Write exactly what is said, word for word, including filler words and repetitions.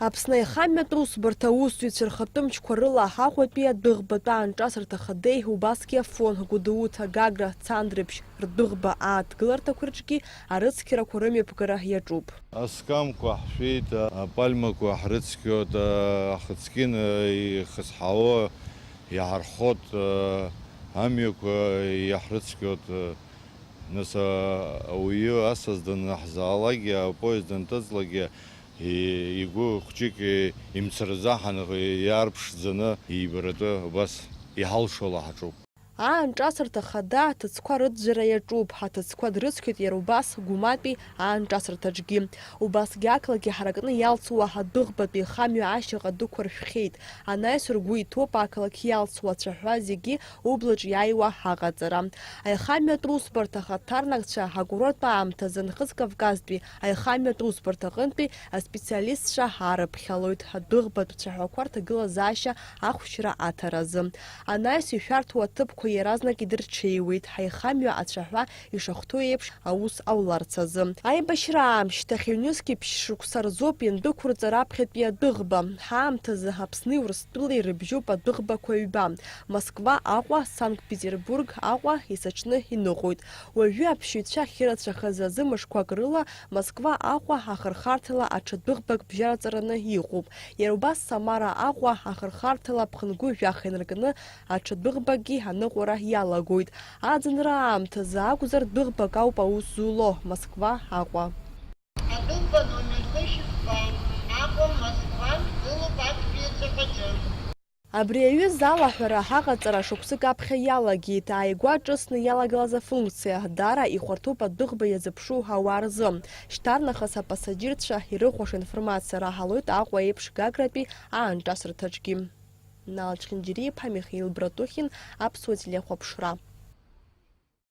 Аԥсны аихамҩатә усбарҭа аусзуҩцәа рхатәы мчқәа рыла Аҟәатәи адәыӷбатәи аанҿасырҭа ахадеи убасгьы Афон, Гәдоуҭа, Гагра, Цандрыԥшь рдәыӷба ааҭгыларҭақәа рҿгьы арыцқьарақәа рымҩаԥгара иаҿуп. Аскамқәа ҳшәеит, апальмақәа ҳрыцқьоит, ахыцқьын ихызҳало иаҳархот, амҩақәа иаҳрыцқьоит. Нас, а, ауаҩы асас данаҳзаалакгьы, апоезд данҭыҵлакгьы, и-, игәы хәҷык, и-, имцырзаҳан, иаарԥшӡаны, ибаратәы убас иҳалшо лаҳаҿуп. Аанҿасырҭа хада аҭыӡқәа рыӡәӡәара иаҿуп, ҳаҭыӡқәа дрыцқьоит иара убас Гәматәи аанҿасырҭаҿгьы. Убасгьы ақалақь иҳаракны иалҵуа адәыӷбатәи ихамҩа ашьаҟа дықәыршәхьеит. Анаҩс ргәы иҭоуп ақалақь иалҵуа ацәаҳәа зегьы ублаҿ иааиуа аҟаҵара. Аихамҩатә усбарҭа ахаҭарнакцәа акурорттә аамҭазы Нхыҵ Кавказтәи аихамҩатә усбарҭа аҟынтәи аспециалистцәа аарыԥхьалоит адәыӷбатә цәаҳәақәа рҭагылазаашьа ахәшьра аҭаразы. Анаҩс ишәарҭоу аҭыԥқәа иаразнак идырҽеиуеит, ҳаихамҩа ацәаҳәа ишахәҭоу еиԥш аус ауларц азы. Аибашьра аамышьҭахь ҩнызқьи ԥшь шықәса рзоуп иандәықәырҵа раԥхьатәи адәыӷба. Ҳаамҭазы Аԥсни Урыстәылеи ирыбжьоуп адәыӷбақәа ҩба, Москва Аҟәа, Санкт-Петербург Аҟәа исаҽны иныҟәоит. Уажәы аԥшьаҩцәа ахьырацәахаз азы мышқәак рыла Москва Аҟәа ахырхарҭала аҽа дәыӷбак бжьараҵараны иҟоуп. Иара убас Самара Аҟәа ахырхарҭала ԥхынгәы жәаха инаркны аҽа дәыӷбакгьы аныҟәара иалагоит. Аӡынра аамҭазы акәзар, дәыӷбак ауп аус зуло, Москва Аҟәа. Адәыӷба номер хышәи фба, Аҟәа, Москва, дгылоуп актәи аҵаҟаҿы. Абри аҩыза алаҳәара аҟаҵара шықәсык аԥхьа иалагеит. Ааигәа ҿыцны иалагылаз афункциа даара ихәарҭоуп адәыӷба иазыԥшу ауаа рзы. Шьҭарнахыс апассаџьырцәа ирыхәаша информациа раҳалоит Аҟәа еиԥш Гагратәи аанҿасырҭаҿгьы. Нал Чхинџьириа-иԥа, Михаил Братухин, Аԥсуа телехәаԥшра.